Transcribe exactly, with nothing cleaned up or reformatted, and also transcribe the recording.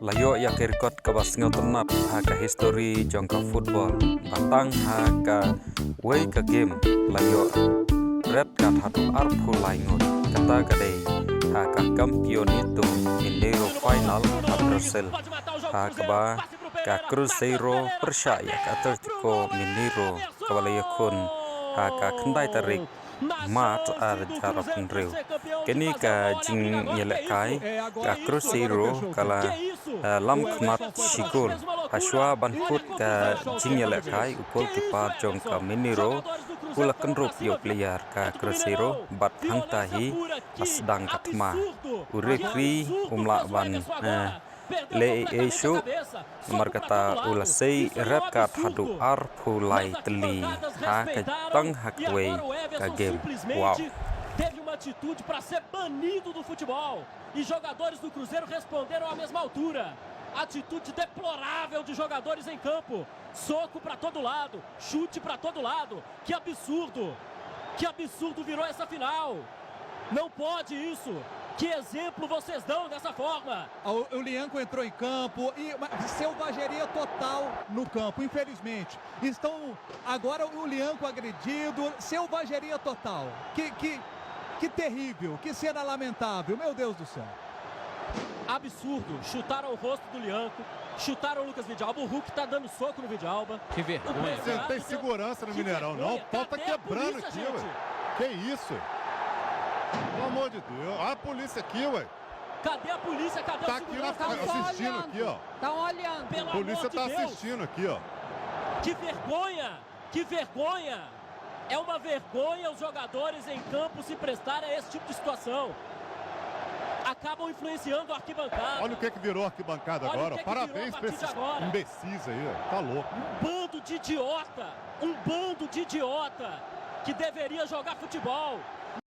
La ïoh ïa ka record kaba sngewtynnat ha ka history jong ka football, ba tang ha kawei ka game la ïoh red card haduh arphew lai ngut. Kata ka dei ha ka Campeonato Mineiro final ha Brazil, ha kaba ka Cruzeiro pyrshah ïa ka Atlético Mineiro, kaba la ïakhun ha ka khyndai tarik March ar hajar arphew hynriew. Kane ka jingïalehkai ka Cruzeiro ka la, eh, lam khmat shi gol. Hashwa ban kut ka jingïalehkai, u goalkeeper jong ka Mineiro u la kynrup ïa u player ka Cruzeiro bad hangta hi la sdang ka thma. U referee um lah ban, eh, leh ei ei shuh, namar kata u la sei red card haduh arphew lai tylli ha ka, tang ha kawei ka game. Wow. Teve uma atitude para ser banido do futebol. E jogadores do Cruzeiro responderam à mesma altura. Atitude deplorável de jogadores em campo. Soco para todo lado, chute para todo lado. Que absurdo! Que absurdo virou essa final! Não pode isso! Que exemplo vocês dão dessa forma? O, o Lianco entrou em campo e uma selvageria total no campo, infelizmente. Estão agora o Lianco agredido, selvageria total. Que, que, que terrível, que cena lamentável, meu Deus do céu. Absurdo! Chutaram o rosto do Lianco, chutaram o Lucas Vidal. O Hulk tá dando soco no Vidal. Que vergonha. Você não tem segurança no Mineirão, não. O pau tá quebrando aqui, ué. Que isso? Pelo amor de Deus. Olha a polícia aqui, ué. Cadê a polícia? Cadê o Tá aqui na, segurança? assistindo aqui, ó. Estão olhando. Pelo A polícia amor de tá Deus. Assistindo aqui, ó. Que vergonha! Que vergonha! É uma vergonha os jogadores em campo se prestarem a esse tipo de situação. Acabam influenciando a arquibancada. Olha o que que virou a arquibancada Olha o agora. que que Parabéns virou a pra partir esses de agora. Imbecis aí, ó. Tá louco. Um bando de idiota, um bando de idiota que deveria jogar futebol.